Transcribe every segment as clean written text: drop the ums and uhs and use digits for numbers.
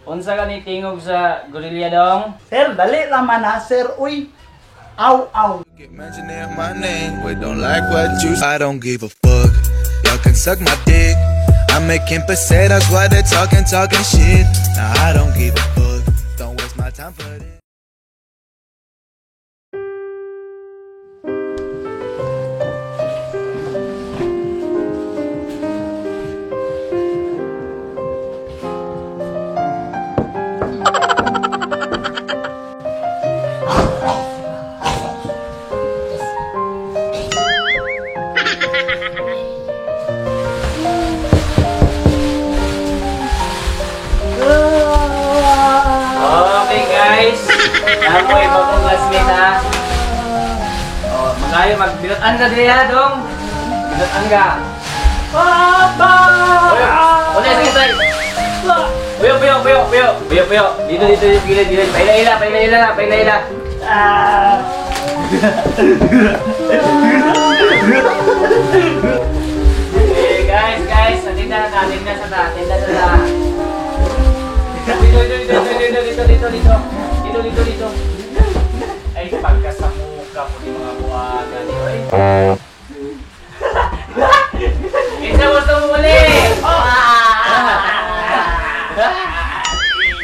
Unsa ka ni tingog sa gorilla, dong? Sir, dali raman ha, sir. Uy. Aw, aw. Keep mentioning my name, we don't like what you. I don't give a fuck. Y'all can suck my dick. I'm making pesetas while they're talking, talking shit. Now I don't give a fuck. Don't waste my time for this. Okay guys, namoy bagong classmate ha. Oh, magayo magbinutan ka diri ha, dong. Binutan ka. Papa! Uy, uli sige tay. Puyo, puyo, puyo, puyo. Puyo, puyo. Dito, dito, dito, gilid, gilid. Paila-ila, paila-ila na, paila-ila. Okay, guys, guys, atinda na, atinda sa ta, atinda sa ta. Dito, dito, dito, dito, dito, dito, dito. Dito, dito, dito. Ay, pagkasamuka po ni mga buwaga ni oy. Kinsa gusto mo uli?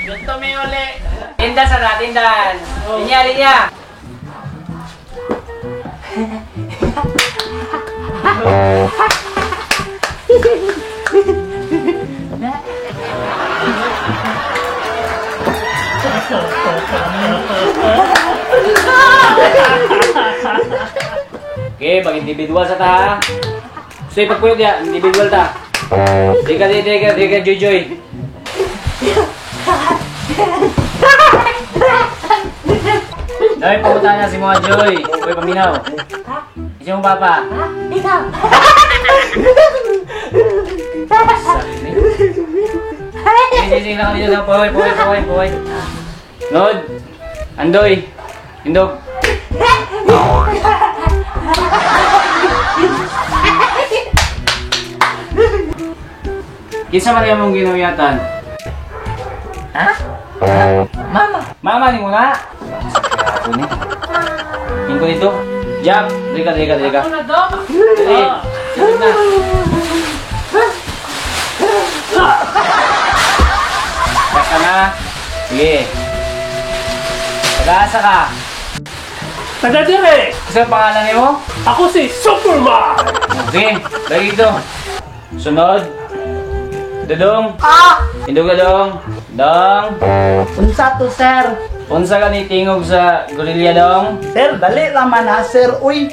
Gusto mi uli. Tinda sa ta, tindan. Linya, linya. Okay, mag-individual sa ta. Ha? So, ipagpuyod ya, individual ta. Di ka, di ka, di ka, Joy Joy. Dahil pumunta na si mga Joy. Uy, paminaw. Isa mong papa. Ikaw. Sakit. Sige, sige, sige lang dito lang. Puhoy, puhoy, puhoy, puhoy. Nod. Andoy. Indog. Kinsa man yung mong ginuyatan? Ha? Mama. Mama ni muna. Ako ni. Ingko dito. Jack, dali ka, dali ka, dali ka. Ano na, Dok? Dali. Sunod na. Jack ka na. Sige. Pag-aasa ka. Taga dire. Kasi ang pangalan niyo? Ako si Superman. Sige, lagi dito. Sunod. Dudong. Ah! Indog ka dong. Dong. Unsa to, sir? Unsa ka ni tingog sa gorilla, dong? Sir, dali raman ha, sir. Uy.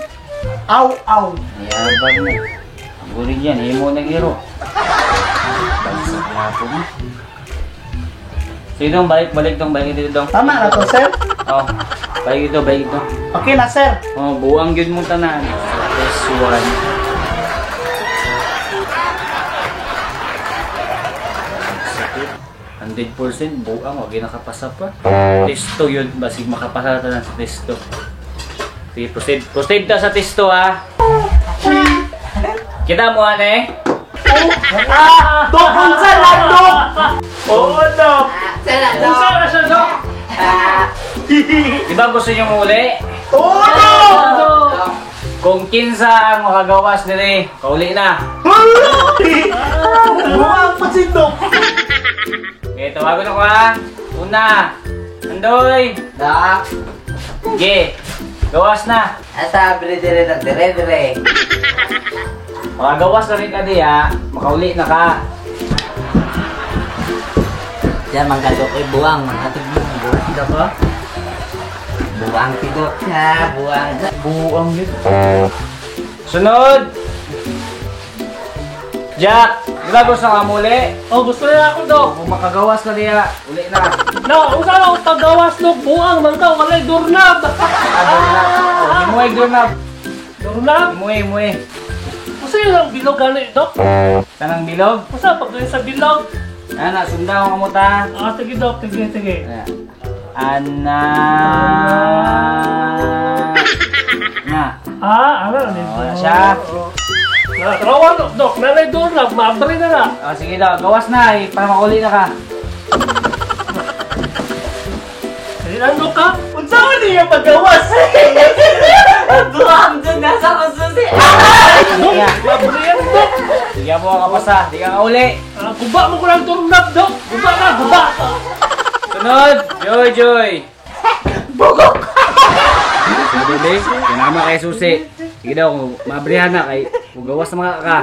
Aw, aw. Yabag na. Ang gorilla, nimo na giro. Bagsak na ako na. Sige dong, balik, balik dong, balik dito dong. Tama na to, sir? Oh, balik dito, balik dito. Okay na, sir. Oh, buang gyud mong tanan. This one. Sakit. 100% buang, wag nakapasa pa. Testo yun, basig makapasa tanan sa testo. Sige, proceed. Proceed ta sa testo ha. Kita mo ane? Ah! Dok, unsa na, dok? Oo, Dok. Sir, Unsa Dok. na siya, Dok? Di ba gusto niyo muli? Oo, dok! Kung kinsa ang makagawas diri, kauli na. Buang pa si dok. Okay, tawagan ako ha. Una, Andoy. Dok. Sige, gawas na. Asa abri dire na dire dire. Makagawas na rin ka di ha. Makauli na ka. Diyan man ka, Dok. Ay, buwang. Manhatag mo. Buwang, Dok, oh. Buwang ti, Dok. Ha, buwang. Buang yun. Sunod! Jack, di ba gusto ka muli? Oh, gusto na ako, Dok. Kung makagawas ka di ha, uli na. No, unsa na akong tagawas, Dok? Buwang man ka, walay doorknob. Ah, doorknob. Oh, himuhay doorknob. Doorknob? Himuhay, himuhay. Unsa yun ang bilog gani, Dok? Tanang bilog. Unsa pag sa bilog? Ana, sundaw ka mo ta. Ah, sige, Dok. Sige, sige. Ana. Na. Ah, ano na Oh, na siya. Rawan, Dok. Nanay doorknob. Maabri na na. Oh, sige daw, gawas na eh, para makauli na ka. Ano ka? Unsa man niya pagawas? Buang dun nasa akong susi. Mabriyan, Dok. Sige mo ka pasa, di ka kauli. Ah, guba mo ko lang turnap, Dok. Guba ka, guba. Sunod, Joy Joy. Bugok. Sabi, kinama kay susi. Sige daw, kung mabrihan na kay kung gawas na mga ka.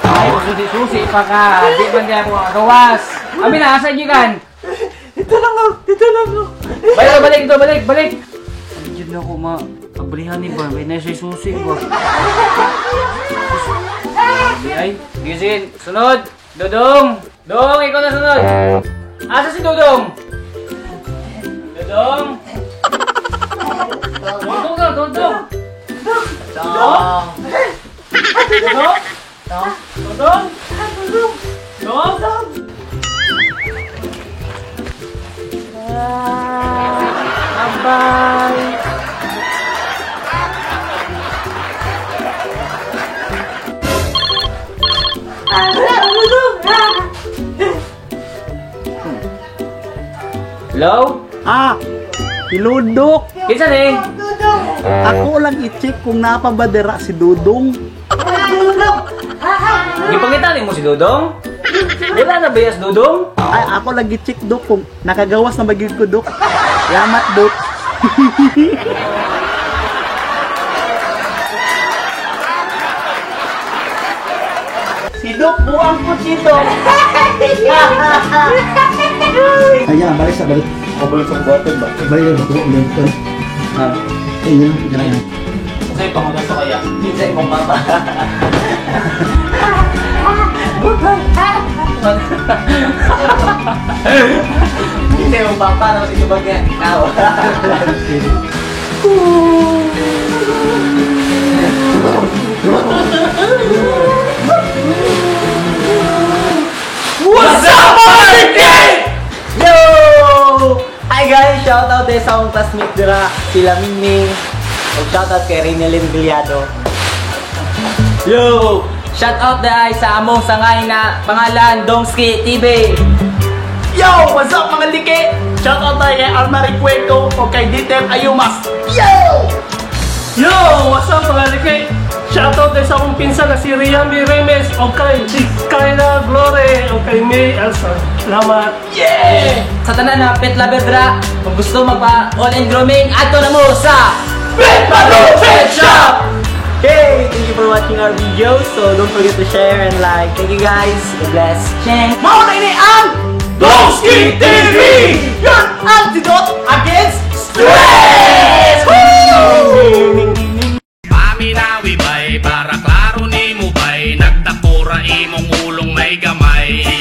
Ay, susi-susi pa ka. Di man kaya mo gawas. Ami na, asa gikan? Dito lang ako, dito lang ako. Balik, balik, dito, balik, balik. Diyan na ako ma. Abrihan ni ba? May nasa susi ba? Ay, sige, sunod. Dodong! Dong, ikaw na sunod. Asa si Dodong? Dodong? Dodong na, Dodong! Dong. Dok? Dodong? Dok? Bye-bye. Hello? Ah, iludok. Kinsa ni? Ako lang i-check kung napabadera si Dudong. Gipangita mo si Dodong? Wala na ba yas Dodong? Ay, ako lang i-check, Dok, kung nakagawas na bagay ko, Dok. Salamat, Dok. Si Dok, buang ko si Dok. Ayan, balik sa balik. O balik sa buhaton ba? Balik sa buhaton. Ah, ayun, yun na yun. Kasi pangunan to kaya. Kinsa imong papa. Kinsa imong papa na ito ba nga ikaw? What's up, mga Yo! Hi guys! Shout out sa akong classmate dira, sila Mingming. Ug shout out kay Renelyn Villado. Yo! Shout out dahil sa among sangay na pangalan Dongski TV. Yo! What's up, mga like? Shout out tayo kay Alma Ricueco o kay Dieter Ayumas. Yo! Yo! What's up, mga like? Shoutout din sa akong pinsan na si Rian B. Remes o kay si Kyla Glore o kay May Elsa. Salamat! Yeah! Sa tanan na pet lover dra, kung gusto magpa all-in grooming, adto na mo sa Pet Palo Pet Shop! Hey! Thank you for watching our video. So don't forget to share and like. Thank you guys. God bless. Cheng! Mao na ini ang Dongski TV! Your antidote against stress! Woo! Paminawi bay, para klaro ni mo bay, nagdakura imong ulong may gamay.